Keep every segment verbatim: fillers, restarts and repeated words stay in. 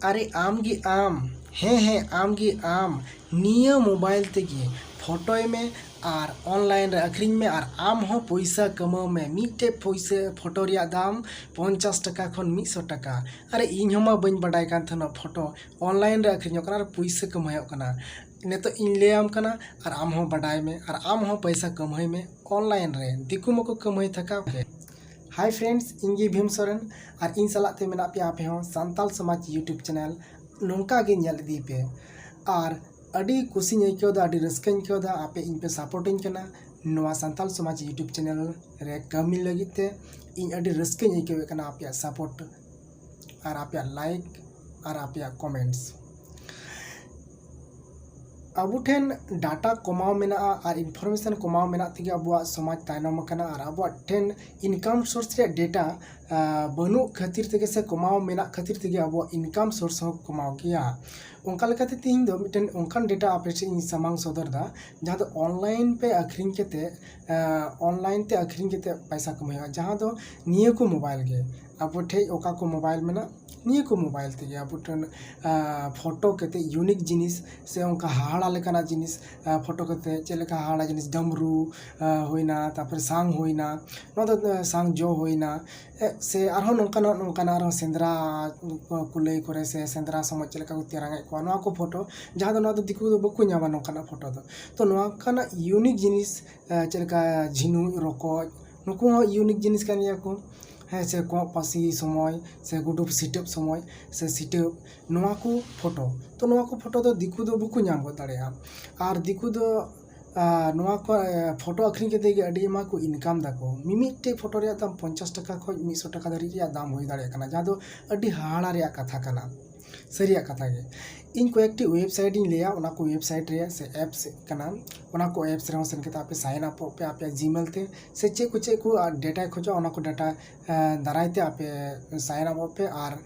ᱟᱨᱮ ᱟᱢ ᱜᱮ ᱟᱢ, ᱦᱮᱸ ᱦᱮᱸ ᱟᱢ ᱜᱮ ᱟᱢ, ᱱᱤᱭᱟᱹ ᱢᱳᱵᱟᱭᱤᱞ ᱛᱮᱜᱮ ᱯᱷᱳᱴᱳᱭ ᱢᱮ ᱟᱨ ᱚᱱᱞᱟᱭᱤᱱ ᱨᱮ ᱟᱹᱠᱷᱨᱤᱧ ᱢᱮ ᱟᱨ ᱟᱢ ᱦᱚᱸ ᱯᱚᱭᱥᱟ ᱠᱟᱢᱟᱣ ᱢᱮ᱾ ᱢᱤᱫᱴᱮᱡ ᱯᱚᱭᱥᱟ ᱯᱷᱳᱴᱳ ᱨᱮᱭᱟᱜ ᱫᱟᱢ ᱯᱚᱧᱪᱟᱥ ᱴᱟᱠᱟ ᱠᱷᱚᱱ ᱢᱤᱫ ᱥᱚ ᱴᱟᱠᱟ᱾ ᱟᱨᱮ ᱤᱧ ᱦᱚᱸ ᱢᱟ ᱵᱟᱹᱧ ᱵᱟᱰᱟᱭ ᱠᱟᱱ ᱛᱟᱦᱮᱱᱟ ᱯᱷᱳᱴᱳ ᱚᱱᱞᱟᱭᱤᱱ ᱨᱮ ᱟᱹᱠᱷᱨᱤᱧᱚᱜ ᱠᱟᱱᱟ ᱟᱨ ᱯᱩᱭᱥᱟᱹ ᱠᱟᱢᱟᱣᱚᱜ ᱠᱟᱱᱟ᱾ ᱱᱤᱛᱚᱜ ᱤᱧ ᱞᱟᱹᱭᱟᱢ ᱠᱟᱱᱟ ᱟᱨ ᱟᱢ ᱦᱚᱸ ᱵᱟᱰᱟᱭ ᱢᱮ ᱟᱨ ᱟᱢ ᱦᱚᱸ ᱯᱚᱭᱥᱟ ᱠᱟᱢᱟᱣ ᱢᱮ ᱚᱱᱞᱟᱭᱤᱱ ᱨᱮ᱾ ᱫᱤᱠᱩ ᱢᱟᱠᱚ ᱠᱟᱢᱟᱣ ᱛᱷᱟᱠᱟ ᱜᱮ᱾ Hi friends, ᱤᱧ ᱜᱮ ᱵᱷᱤᱢ ᱥᱚᱨᱮᱱ ᱟᱨ ᱤᱧ ᱥᱟᱞᱟᱜ ᱛᱮ ᱢᱮᱱᱟᱜ ᱯᱮᱭᱟ ᱟᱯᱮ ᱦᱚᱸ ᱥᱟᱱᱛᱟᱞ ᱥᱚᱢᱟᱡᱽ YouTube channel᱾ ᱱᱚᱝᱠᱟ ᱜᱮ ᱧᱮᱞ ᱤᱫᱤ ᱯᱮ ᱟᱨ ᱟᱹᱰᱤ ᱠᱩᱥᱤᱧ ᱟᱹᱭᱠᱟᱹᱣ ᱮᱫᱟ, ᱟᱹᱰᱤ ᱨᱟᱹᱥᱠᱟᱹᱧ ᱟᱹᱭᱠᱟᱹᱣ ᱮᱫᱟ ᱟᱯᱮ ᱤᱧ ᱯᱮ ᱥᱟᱯᱳᱨᱴᱤᱧ ᱠᱟᱱᱟ ᱱᱚᱣᱟ ᱥᱟᱱᱛᱟᱞ ᱥᱚᱢᱟᱡᱽ YouTube channel ᱨᱮ ᱠᱟᱹᱢᱤ ᱞᱟᱹᱜᱤᱫ ᱛᱮ᱾ ᱤᱧ ᱟᱹᱰᱤ ᱨᱟᱹᱥᱠᱟᱹᱧ ᱟᱹᱭᱠᱟᱹᱣᱮᱫ ᱠᱟᱱᱟ ᱟᱯᱮᱭᱟᱜ ᱥᱟᱯᱳᱨᱴ ᱟᱨ ᱟᱯᱮᱭᱟᱜ ᱞᱟᱭᱤᱠ ᱟᱨ ᱟᱯᱮᱭᱟᱜ ᱠᱚᱢᱮᱱᱴᱥ᱾ ᱟᱵᱚ ᱴᱷᱮᱱ ᱰᱟᱴᱟ ᱠᱚᱢᱟᱣ ᱢᱮᱱᱟᱜᱼᱟ ᱟᱨ ᱤᱱᱯᱷᱚᱨᱢᱮᱥᱚᱱ ᱠᱚᱢᱟᱣ ᱢᱮᱱᱟᱜ ᱛᱮᱜᱮ ᱟᱵᱚᱣᱟᱜ ᱥᱚᱢᱟᱡᱽ ᱛᱟᱭᱱᱚᱢ ᱟᱠᱟᱱᱟ ᱟᱨ ᱟᱵᱚᱣᱟᱜ ᱴᱷᱮᱱ ᱤᱱᱠᱟᱢ ᱥᱳᱨᱥ ᱨᱮᱭᱟᱜ ᱰᱮᱴᱟ ᱵᱟᱹᱱᱩᱜ ᱠᱷᱟᱹᱛᱤᱨ ᱛᱮᱜᱮ ᱥᱮ ᱠᱚᱢᱟᱣ ᱢᱮᱱᱟᱜ ᱠᱷᱟᱹᱛᱤᱨ ᱛᱮᱜᱮ ᱟᱵᱚᱣᱟᱜ ᱤᱱᱠᱟᱢ ᱥᱳᱨᱥ ᱦᱚᱸ ᱠᱚᱢᱟᱣ ᱜᱮᱭᱟ᱾ ᱚᱱᱠᱟ ᱞᱮᱠᱟᱛᱮ ᱛᱮᱦᱮᱧ ᱫᱚ ᱢᱤᱫᱴᱮᱱ ᱚᱱᱠᱟᱱ ᱰᱮᱴᱟ ᱟᱯᱮ ᱴᱷᱮᱱ ᱤᱧ ᱥᱟᱢᱟᱝ ᱥᱚᱫᱚᱨ ᱮᱫᱟ, ᱡᱟᱦᱟᱸ ᱫᱚ ᱚᱱᱞᱟᱭᱤᱱ ᱯᱮ ᱟᱹᱠᱷᱨᱤᱧ ᱠᱟᱛᱮ ᱚᱱᱞᱟᱭᱤᱱ ᱛᱮ ᱟᱹᱠᱷᱨᱤᱧ ᱠᱟᱛᱮ ᱯᱚᱭᱥᱟ ᱠᱟᱢᱟᱣ ᱦᱩᱭᱩᱜᱼᱟ, ᱡᱟᱦᱟᱸ ᱫᱚ ᱱᱤᱭᱟᱹ ᱠᱚ ᱢᱳᱵᱟᱭᱤᱞ ᱜᱮ᱾ ᱟᱵᱚ ᱴᱷᱮᱡ ᱚᱠᱟ ᱠᱚ ᱢᱳᱵᱟᱭᱤᱞ ᱢᱮᱱᱟᱜ, ᱱᱤᱭᱟᱹ ᱠᱚ ᱢᱳᱵᱟᱭᱤᱞ ᱛᱮᱜᱮ ᱟᱵᱚ ᱴᱷᱮᱱ ᱯᱷᱳᱴᱳ ᱠᱟᱛᱮ ᱤᱭᱩᱱᱤᱠ ᱡᱤᱱᱤᱥ ᱥᱮ ᱚᱱᱠᱟ ᱦᱟᱦᱟᱲᱟ ᱞᱮᱠᱟᱱᱟᱜ ᱡᱤᱱᱤᱥ ᱯᱷᱳᱴᱳ ᱠᱟᱛᱮ, ᱪᱮᱫ ᱞᱮᱠᱟ ᱦᱟᱦᱟᱲᱟ ᱡᱤᱱᱤᱥ ᱰᱟᱢᱨᱩ ᱦᱩᱭᱱᱟ, ᱛᱟᱨᱯᱚᱨᱮ ᱥᱟᱝ ᱦᱩᱭᱱᱟ, ᱱᱚᱣᱟ ᱫᱚ ᱥᱟᱝ ᱡᱚ ᱦᱩᱭᱱᱟ, ᱥᱮ ᱟᱨᱦᱚᱸ ᱱᱚᱝᱠᱟᱱᱟᱜ ᱱᱚᱝᱠᱟᱱᱟᱜ ᱟᱨᱦᱚᱸ ᱥᱮᱸᱫᱽᱨᱟ ᱠᱩᱞᱟᱹᱭ ᱠᱚᱨᱮ ᱥᱮ ᱥᱮᱸᱫᱽᱨᱟ ᱥᱚᱢᱚᱭ ᱪᱮᱫ ᱞᱮᱠᱟ ᱠᱚ ᱛᱮᱨᱟᱝᱮᱫ ᱠᱚᱣᱟ, ᱱᱚᱣᱟ ᱠᱚ ᱯᱷᱳᱴᱳ, ᱡᱟᱦᱟᱸ ᱫᱚ ᱱᱚᱣᱟ ᱫᱚ ᱫᱤᱠᱩ ᱫᱚ ᱵᱟᱠᱚ ᱧᱟᱢᱟ ᱱᱚᱝᱠᱟᱱᱟᱜ ᱯᱷᱳᱴᱳ ᱫᱚ᱾ ᱛᱚ ᱱᱚᱝᱠᱟᱱᱟᱜ ᱤᱭᱩᱱᱤᱠ ᱡᱤᱱᱤᱥ ᱪᱮᱫ ᱞᱮᱠᱟ ᱡᱷᱤᱱᱩᱠ, ᱨᱚᱠᱚᱡ, ᱱᱩᱠᱩ ᱦᱚᱸ ᱤᱭᱩᱱᱤᱠ ᱡᱤᱱᱤᱥ ᱠᱟᱱ ᱜᱮᱭᱟ ᱠᱚ᱾ ᱦᱮᱸ, ᱥᱮ ᱠᱚᱸᱜ ᱯᱟᱹᱥᱤ ᱥᱚᱢᱚᱭ ᱥᱮ ᱜᱩᱰᱩ ᱥᱤᱴᱟᱹᱵ ᱥᱚᱢᱚᱭ ᱥᱮ ᱥᱤᱴᱟᱹᱵ, ᱱᱚᱣᱟ ᱠᱚ ᱯᱷᱳᱴᱳ᱾ ᱛᱚ ᱱᱚᱣᱟ ᱠᱚ ᱯᱷᱳᱴᱳ ᱫᱚ ᱫᱤᱠᱩ ᱫᱚ ᱵᱟᱠᱚ ᱧᱟᱢ ᱜᱚᱫ ᱫᱟᱲᱮᱭᱟᱜᱼᱟ᱾ ᱟᱨ ᱫᱤᱠᱩ ᱫᱚ ᱱᱚᱣᱟ ᱠᱚ ᱯᱷᱳᱴᱳ ᱟᱹᱠᱷᱨᱤᱧ ᱠᱟᱛᱮ ᱜᱮ ᱟᱹᱰᱤ ᱟᱭᱢᱟ ᱠᱚ ᱤᱱᱠᱟᱢ ᱫᱟᱠᱚ᱾ ᱢᱤᱢᱤᱫᱴᱮᱡ ᱯᱷᱳᱴᱳ ᱨᱮᱭᱟᱜ ᱫᱟᱢ ᱯᱚᱧᱪᱟᱥ ᱴᱟᱠᱟ ᱠᱷᱚᱱ ᱢᱤᱫ ᱥᱚ ᱴᱟᱠᱟ ᱫᱷᱟᱹᱨᱤᱡ ᱨᱮᱭᱟᱜ ᱫᱟᱢ ᱦᱩᱭ ᱫᱟᱲᱮᱭᱟᱜ ᱠᱟᱱᱟ, ᱡᱟᱦᱟᱸ ᱫᱚ ᱟᱹᱰᱤ ᱦᱟᱦᱟᱲᱟ ᱨᱮᱭᱟᱜ ᱠᱟᱛᱷᱟ ᱠᱟᱱᱟ, ᱥᱟᱹᱨᱤᱭᱟᱜ ᱠᱟᱛᱷᱟ ᱜᱮ᱾ ᱤᱧ ᱠᱚᱭᱮᱠᱴᱤ ᱣᱮᱵᱽᱥᱟᱭᱤᱴ ᱤᱧ ᱞᱟᱹᱭᱟ, ᱚᱱᱟ ᱠᱚ ᱣᱮᱵᱽᱥᱟᱭᱤᱴ ᱨᱮ ᱥᱮ ᱮᱯᱥ ᱠᱟᱱᱟ, ᱚᱱᱟ ᱠᱚ ᱮᱯᱥ ᱨᱮᱦᱚᱸ ᱥᱮᱱ ᱠᱟᱛᱮ ᱟᱯᱮ ᱥᱟᱭᱤᱱ ᱟᱯᱚᱜ ᱯᱮ ᱟᱯᱮᱭᱟᱜ ᱡᱤᱢᱮᱞ ᱛᱮ, ᱥᱮ ᱪᱮᱫ ᱠᱚ ᱪᱮᱫ ᱠᱚ ᱰᱮᱴᱟᱭ ᱠᱷᱚᱡᱚᱜᱼᱟ, ᱚᱱᱟ ᱠᱚ ᱰᱮᱴᱟ ᱫᱟᱨᱟᱭ ᱛᱮ ᱟᱯᱮ ᱥᱟᱭᱤᱱ ᱟᱯᱚᱜ ᱯᱮ᱾ ᱟᱨ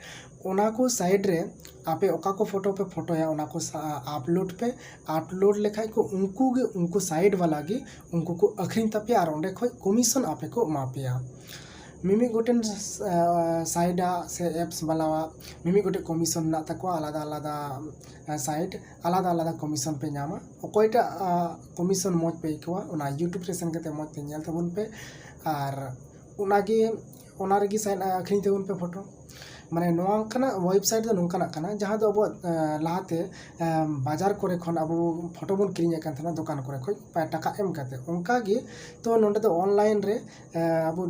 ᱚᱱᱟ ᱠᱚ ᱥᱟᱭᱤᱴ ᱨᱮ ᱟᱯᱮ ᱚᱠᱟ ᱠᱚ ᱯᱷᱳᱴᱳ ᱯᱮ ᱯᱷᱳᱴᱳᱭᱟ, ᱚᱱᱟ ᱠᱚ ᱟᱯᱞᱳᱰ ᱯᱮ᱾ ᱟᱯᱞᱳᱰ ᱞᱮᱠᱷᱟᱡ ᱠᱚ ᱩᱱᱠᱩ ᱜᱮ, ᱩᱱᱠᱩ ᱥᱟᱭᱤᱴ ᱵᱟᱞᱟ ᱜᱮ ᱩᱱᱠᱩ ᱠᱚ ᱟᱹᱠᱷᱨᱤᱧ ᱛᱟᱯᱮᱭᱟ ᱟᱨ ᱚᱸᱰᱮ ᱠᱷᱚᱡ ᱠᱚᱢᱤᱥᱚᱱ ᱟᱯᱮ ᱠᱚ ᱮᱢᱟ ᱯᱮᱭᱟ᱾ ᱢᱤᱢᱤᱫ ᱜᱚᱴᱮᱱ ᱥᱟᱭᱤᱰᱟᱜ ᱥᱮ ᱮᱯᱥ ᱵᱟᱞᱟᱣᱟᱜ ᱢᱤᱢᱤᱫ ᱜᱚᱴᱮᱡ ᱠᱚᱢᱤᱥᱚᱱ ᱢᱮᱱᱟᱜ ᱛᱟᱠᱚᱣᱟ, ᱟᱞᱟᱫᱟ ᱟᱞᱟᱫᱟ ᱥᱟᱭᱤᱰ ᱟᱞᱟᱫᱟ ᱟᱞᱟᱫᱟ ᱠᱚᱢᱤᱥᱚᱱ ᱯᱮ ᱧᱟᱢᱟ᱾ ᱚᱠᱚᱭᱴᱟᱜ ᱠᱚᱢᱤᱥᱚᱱ ᱢᱚᱡᱽ ᱯᱮ ᱟᱹᱭᱠᱟᱹᱣᱟ, ᱚᱱᱟ YouTube ᱨᱮ ᱥᱮᱱ ᱠᱟᱛᱮ ᱢᱚᱡᱽ ᱛᱮ ᱧᱮᱞ ᱛᱟᱵᱚᱱ ᱯᱮ᱾ ᱟᱨ ᱚᱱᱟᱜᱮ ᱚᱱᱟ ᱨᱮᱜᱮ ᱥᱟᱭᱤᱱ ᱟᱹᱠᱷᱨᱤᱧ ᱛᱟᱵᱚᱱ ᱯᱮ ᱯᱷᱳᱴᱳ᱾ ᱢᱟᱱᱮ ᱱᱚᱣᱟ ᱚᱱᱠᱟᱱᱟᱜ ᱣᱮᱵᱽᱥᱟᱭᱤᱴ ᱫᱚ ᱱᱚᱝᱠᱟᱱᱟᱜ ᱠᱟᱱᱟ, ᱡᱟᱦᱟᱸ ᱫᱚ ᱟᱵᱚᱣᱟᱜ ᱞᱟᱦᱟᱛᱮ ᱵᱟᱡᱟᱨ ᱠᱚᱨᱮ ᱠᱷᱚᱱ ᱟᱵᱚ ᱯᱷᱳᱴᱳ ᱵᱚᱱ ᱠᱤᱨᱤᱧᱮᱫ ᱠᱟᱱ ᱛᱟᱦᱮᱱᱟ ᱫᱚᱠᱟᱱ ᱠᱚᱨᱮ ᱠᱷᱚᱱ ᱴᱟᱠᱟ ᱮᱢ ᱠᱟᱛᱮ᱾ ᱚᱱᱠᱟᱜᱮ ᱛᱚ ᱱᱚᱸᱰᱮ ᱫᱚ ᱚᱱᱞᱟᱭᱤᱱ ᱨᱮ ᱟᱵᱚ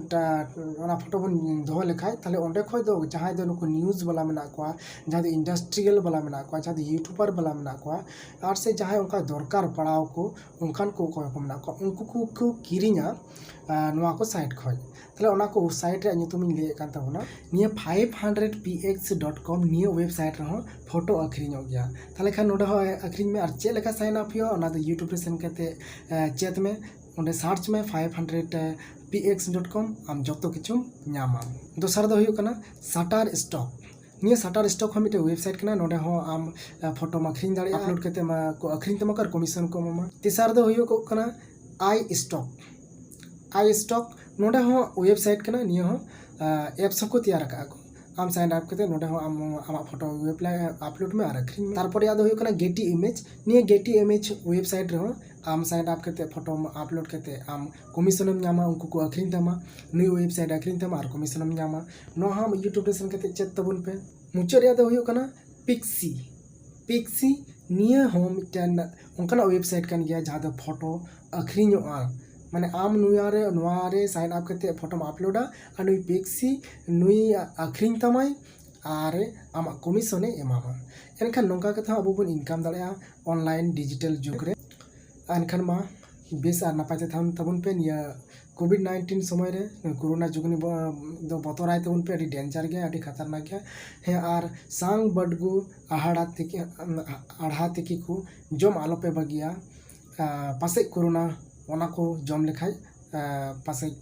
ᱚᱱᱟ ᱯᱷᱳᱴᱳ ᱵᱚᱱ ᱫᱚᱦᱚ ᱞᱮᱠᱷᱟᱡ, ᱛᱟᱦᱞᱮ ᱚᱸᱰᱮ ᱠᱷᱚᱡ ᱫᱚ ᱡᱟᱦᱟᱸᱭ ᱫᱚ ᱱᱩᱠᱩ ᱱᱤᱭᱩᱡᱽ ᱵᱟᱞᱟ ᱢᱮᱱᱟᱜ ᱠᱚᱣᱟ, ᱡᱟᱦᱟᱸᱭ ᱫᱚ ᱤᱱᱰᱟᱥᱴᱨᱤᱭᱟᱞ ᱵᱟᱞᱟ ᱢᱮᱱᱟᱜ ᱠᱚᱣᱟ, ᱡᱟᱦᱟᱸᱭ ᱫᱚ ᱭᱩᱴᱩᱵᱟᱨ ᱵᱟᱞᱟ ᱢᱮᱱᱟᱜ ᱠᱚᱣᱟ, ᱟᱨ ᱥᱮ ᱡᱟᱦᱟᱸᱭ ᱚᱱᱠᱟ ᱫᱚᱨᱠᱟᱨ ᱯᱟᱲᱟᱣ ᱠᱚ, ᱚᱱᱠᱟᱱ ᱠᱚ ᱚᱠᱚᱭ ᱠᱚ ᱢᱮᱱᱟᱜ ᱠᱚᱣᱟ, ᱩᱱᱠᱩ ᱠᱚ ᱠᱤᱨᱤᱧᱟ ᱱᱚᱣᱟ ᱠᱚ ᱥᱟᱭᱤᱴ ᱠᱷᱚᱡ᱾ ᱛᱟᱦᱞᱮ ᱚᱱᱟ ᱠᱚ ᱥᱟᱭᱤᱴ ᱨᱮᱭᱟᱜ ᱧᱩᱛᱩᱢ ᱤᱧ ᱞᱟᱹᱭᱮᱫ ᱠᱟᱱ ᱛᱟᱵᱚᱱᱟ᱾ ᱱᱤᱭᱟᱹ five hundred P X dot com ᱱᱤᱭᱟᱹ ᱣᱮᱵᱽᱥᱟᱭᱤᱴ ᱨᱮᱦᱚᱸ ᱯᱷᱳᱴᱳ ᱟᱹᱠᱷᱨᱤᱧᱚᱜ ᱜᱮᱭᱟ᱾ ᱛᱟᱦᱞᱮ ᱠᱷᱟᱱ ᱱᱚᱰᱮ ᱦᱚᱸ ᱟᱹᱠᱷᱨᱤᱧ ᱢᱮ᱾ ᱟᱨ ᱪᱮᱫ ᱞᱮᱠᱟ ᱥᱟᱭᱤᱱ ᱟᱯ ᱦᱩᱭᱩᱜᱼᱟ, ᱚᱱᱟ ᱫᱚ ᱭᱩᱴᱩᱵᱽ ᱨᱮ ᱥᱮᱱ ᱠᱟᱛᱮ ᱪᱮᱫ ᱢᱮ, ᱚᱸᱰᱮ ᱥᱟᱨᱪ ᱢᱮ five hundred P X dot com, ᱟᱢ ᱡᱚᱛᱚ ᱠᱤᱪᱷᱩᱢ ᱧᱟᱢᱟ᱾ ᱫᱚᱥᱟᱨ ᱫᱚ ᱦᱩᱭᱩᱜ ᱠᱟᱱᱟ ᱥᱟᱴᱟᱨ ᱥᱴᱚᱠ᱾ ᱱᱤᱭᱟᱹ ᱥᱟᱴᱟᱨ ᱥᱴᱚᱠ ᱦᱚᱸ ᱢᱤᱫᱴᱮᱱ ᱣᱮᱵᱽᱥᱟᱭᱤᱴ ᱠᱟᱱᱟ᱾ ᱱᱚᱰᱮ ᱦᱚᱸ ᱟᱢ ᱯᱷᱳᱴᱳᱢ ᱟᱹᱠᱷᱨᱤᱧ ᱫᱟᱲᱮᱭᱟᱜᱼᱟ, ᱟᱯᱞᱳᱰ ᱠᱟᱛᱮ ᱠᱚ ᱟᱹᱠᱷᱨᱤᱧ ᱛᱟᱢᱟ ᱟᱨ ᱠᱚᱢᱤᱥᱚᱱ ᱠᱚ ᱮᱢᱟᱢᱟ᱾ ᱛᱮᱥᱟᱨ ᱫᱚ ᱦᱩᱭᱩᱜᱚᱜ ᱠᱟᱱᱟ ᱟᱭ ᱥᱴᱚᱠ᱾ ᱟᱭ ᱥᱴᱚᱠ ᱱᱚᱰᱮ ᱦᱚᱸ ᱣᱮᱵᱽᱥᱟᱭᱤᱴ ᱠᱟᱱᱟ, ᱱᱤᱭᱟᱹ ᱦᱚᱸ ᱮᱯᱥ ᱦᱚᱸᱠᱚ ᱛᱮᱭᱟᱨ ᱟᱠᱟᱫᱼᱟ ᱠᱚ᱾ ᱟᱢ ᱥᱟᱭᱤᱱ ᱟᱯ ᱠᱟᱛᱮ ᱱᱚᱰᱮ ᱦᱚᱸ ᱟᱢ ᱟᱢᱟᱜ ᱯᱷᱳᱴᱳ ᱟᱯᱞᱳᱰ ᱢᱮ ᱟᱨ ᱟᱹᱠᱷᱨᱤᱧ ᱢᱮ᱾ ᱛᱟᱨᱯᱚᱨᱮ ᱟᱫᱚ ᱦᱩᱭᱩᱜ ᱠᱟᱱᱟ ᱜᱮᱴᱤ ᱤᱢᱮᱡᱽ᱾ ᱱᱤᱭᱟᱹ ᱜᱮᱴᱤ ᱤᱢᱮᱡᱽ ᱣᱮᱵᱽᱥᱟᱭᱤᱴ ᱨᱮᱦᱚᱸ ᱟᱢ ᱥᱟᱭᱤᱱ ᱟᱯ ᱠᱟᱛᱮ ᱯᱷᱳᱴᱳᱢ ᱟᱯᱞᱳᱰ ᱠᱟᱛᱮ ᱟᱢ ᱠᱚᱢᱤᱥᱚᱱᱮᱢ ᱧᱟᱢᱟ, ᱩᱱᱠᱩ ᱠᱚ ᱟᱹᱠᱷᱨᱤᱧ ᱛᱟᱢᱟ, ᱱᱩᱭ ᱣᱮᱵᱽᱥᱟᱭᱤᱴ ᱟᱹᱠᱷᱨᱤᱧ ᱛᱟᱢᱟ ᱟᱨ ᱠᱚᱢᱤᱥᱚᱱᱮᱢ ᱧᱟᱢᱟ᱾ ᱱᱚᱣᱟ ᱦᱚᱸ ᱟᱢ ᱭᱩᱴᱩᱵᱽ ᱨᱮ ᱥᱮᱱ ᱠᱟᱛᱮ ᱪᱮᱫ ᱛᱟᱵᱚᱱ ᱯᱮ᱾ ᱢᱩᱪᱟᱹᱫ ᱨᱮᱭᱟᱜ ᱫᱚ ᱦᱩᱭᱩᱜ ᱠᱟᱱᱟ ᱯᱤᱠᱥᱤ᱾ ᱯᱤᱠᱥᱤ ᱱᱤᱭᱟᱹ ᱦᱚᱸ ᱢᱤᱫᱴᱮᱱ ᱚᱱᱠᱟᱱᱟᱜ ᱣᱮᱵᱽᱥᱟᱭᱤᱴ ᱠᱟᱱ ᱜᱮᱭᱟ ᱡᱟᱦᱟᱸ ᱫᱚ ᱯᱷᱳᱴᱳ ᱟᱹᱠᱷᱨᱤᱧᱚᱜᱼᱟ᱾ ᱢᱟᱱᱮ ᱟᱢ ᱱᱚᱣᱟ ᱨᱮ ᱱᱚᱣᱟ ᱨᱮ ᱥᱟᱭᱤᱱ ᱟᱯ ᱠᱟᱛᱮ ᱯᱷᱳᱴᱳᱢ ᱟᱯᱞᱳᱰᱟ ᱟᱨ ᱱᱩᱭ ᱯᱤᱠᱥᱤ ᱱᱩᱭ ᱟᱹᱠᱷᱨᱤᱧ ᱛᱟᱢᱟᱭ ᱟᱨ ᱟᱢᱟᱜ ᱠᱚᱢᱤᱥᱚᱱᱮ ᱮᱢᱟᱢᱟ᱾ ᱮᱱᱠᱷᱟᱱ ᱱᱚᱝᱠᱟ ᱠᱟᱛᱮ ᱦᱚᱸ ᱟᱵᱚ ᱵᱚᱱ ᱤᱱᱠᱟᱢ ᱫᱟᱲᱮᱭᱟᱜᱼᱟ ᱚᱱᱞᱟᱭᱤᱱ ᱰᱤᱡᱤᱴᱟᱞ ᱡᱩᱜᱽ ᱨᱮ᱾ ᱮᱱᱠᱷᱟᱱ ᱢᱟ ᱵᱮᱥ ᱟᱨ ᱱᱟᱯᱟᱭ ᱛᱮ ᱛᱟᱦᱮᱱ ᱛᱟᱵᱚᱱ ᱯᱮ᱾ ᱱᱤᱭᱟᱹ ᱠᱳᱵᱷᱤᱰ ᱱᱟᱭᱤᱱᱴᱤᱱ ᱥᱚᱢᱚᱭ ᱨᱮ, ᱠᱳᱨᱳᱱᱟ ᱡᱩᱜᱽ ᱱᱤᱭᱟᱹ ᱵᱚ-, ᱫᱚ ᱵᱚᱛᱚᱨᱟᱭ ᱛᱟᱵᱚᱱ ᱯᱮ, ᱟᱹᱰᱤ ᱰᱮᱧᱡᱟᱨ ᱜᱮᱭᱟ, ᱟᱹᱰᱤ ᱠᱷᱟᱛᱟᱨᱱᱟᱠ ᱜᱮᱭᱟ᱾ ᱦᱮᱸ, ᱟᱨ ᱥᱟᱝ ᱵᱟᱹᱰᱜᱩ ᱟᱦᱟᱲᱟ ᱛᱤᱠᱤ, ᱟᱦᱲᱟ ᱛᱤᱠᱤ ᱠᱚ ᱡᱚᱢ ᱟᱞᱚᱯᱮ ᱵᱟᱹᱜᱤᱭᱟ᱾ ᱟᱸ, ᱯᱟᱥᱮᱡ ᱠᱳᱨᱳᱱᱟ ᱚᱱᱟ ᱠᱚ ᱡᱚᱢ ᱞᱮᱠᱷᱟᱡ, ᱟᱸ, ᱯᱟᱥᱮᱡ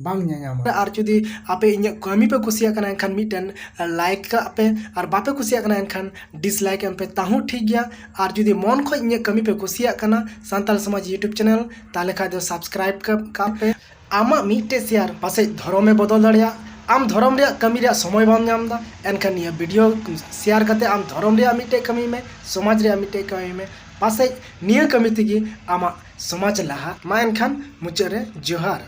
ᱵᱟᱝ ᱧᱟᱧᱟᱢᱟ᱾ ᱟᱨ ᱡᱩᱫᱤ ᱟᱯᱮ ᱤᱧᱟᱹᱜ ᱠᱟᱹᱢᱤ ᱯᱮ ᱠᱩᱥᱤᱭᱟᱜ ᱠᱟᱱᱟ, ᱮᱱᱠᱷᱟᱱ ᱢᱤᱫᱴᱮᱱ ᱞᱟᱭᱤᱠ ᱠᱟᱜ ᱯᱮ, ᱟᱨ ᱵᱟᱯᱮ ᱠᱩᱥᱤᱭᱟᱜ ᱠᱟᱱᱟ, ᱮᱱᱠᱷᱟᱱ ᱰᱤᱥᱞᱟᱭᱤᱠ ᱮᱢ ᱯᱮ, ᱛᱟᱦᱩᱸ ᱴᱷᱤᱠ ᱜᱮᱭᱟ᱾ ᱟᱨ ᱡᱩᱫᱤ ᱢᱚᱱ ᱠᱷᱚᱡ ᱤᱧᱟᱹᱜ ᱠᱟᱹᱢᱤ ᱯᱮ ᱠᱩᱥᱤᱭᱟᱜ ᱠᱟᱱᱟ, ᱥᱟᱱᱛᱟᱲ ᱥᱚᱢᱟᱡᱽ YouTube ᱪᱮᱱᱮᱞ, ᱛᱟᱦᱞᱮ ᱠᱷᱟᱡ ᱫᱚ ᱥᱟᱵᱥᱠᱨᱟᱭᱤᱵ ᱠᱟᱜ ᱯᱮ᱾ ᱟᱢᱟᱜ ᱢᱤᱫᱴᱮᱡ ᱥᱮᱭᱟᱨ ᱯᱟᱥᱮᱡ ᱫᱷᱚᱨᱚᱢᱮ ᱵᱚᱫᱚᱞ ᱫᱟᱲᱮᱭᱟᱜᱼᱟ᱾ ᱟᱢ ᱫᱷᱚᱨᱚᱢ ᱨᱮᱭᱟᱜ ᱠᱟᱹᱢᱤ ᱨᱮᱭᱟᱜ ᱥᱚᱢᱚᱭ ᱵᱟᱢ ᱧᱟᱢ ᱮᱫᱟ, ᱮᱱᱠᱷᱟᱱ ᱱᱤᱭᱟᱹ ᱵᱷᱤᱰᱤᱭᱳ ᱥᱮᱭᱟᱨ ᱠᱟᱛᱮ ᱟᱢ ᱫᱷᱚᱨᱚᱢ ᱨᱮᱭᱟᱜ ᱢᱤᱫᱴᱮᱡ ᱠᱟᱹᱢᱤ ᱢᱮ, ᱥᱚᱢᱟᱡᱽ ᱨᱮᱭᱟᱜ ᱢᱤᱫᱴᱮᱡ ᱠᱟᱹᱢᱤ ᱢᱮ᱾ ᱯᱟᱥᱮᱡ ᱱᱤᱭᱟᱹ ᱠᱟᱹᱢᱤ ᱛᱮᱜᱮ ᱟᱢᱟᱜ ᱥᱚᱢᱟᱡᱽ ᱞᱟᱦᱟᱜ ᱢᱟ᱾ ᱮᱱᱠᱷᱟᱱ ᱢᱩᱪᱟᱹᱫ ᱨᱮ ᱡᱚᱦᱟᱨ᱾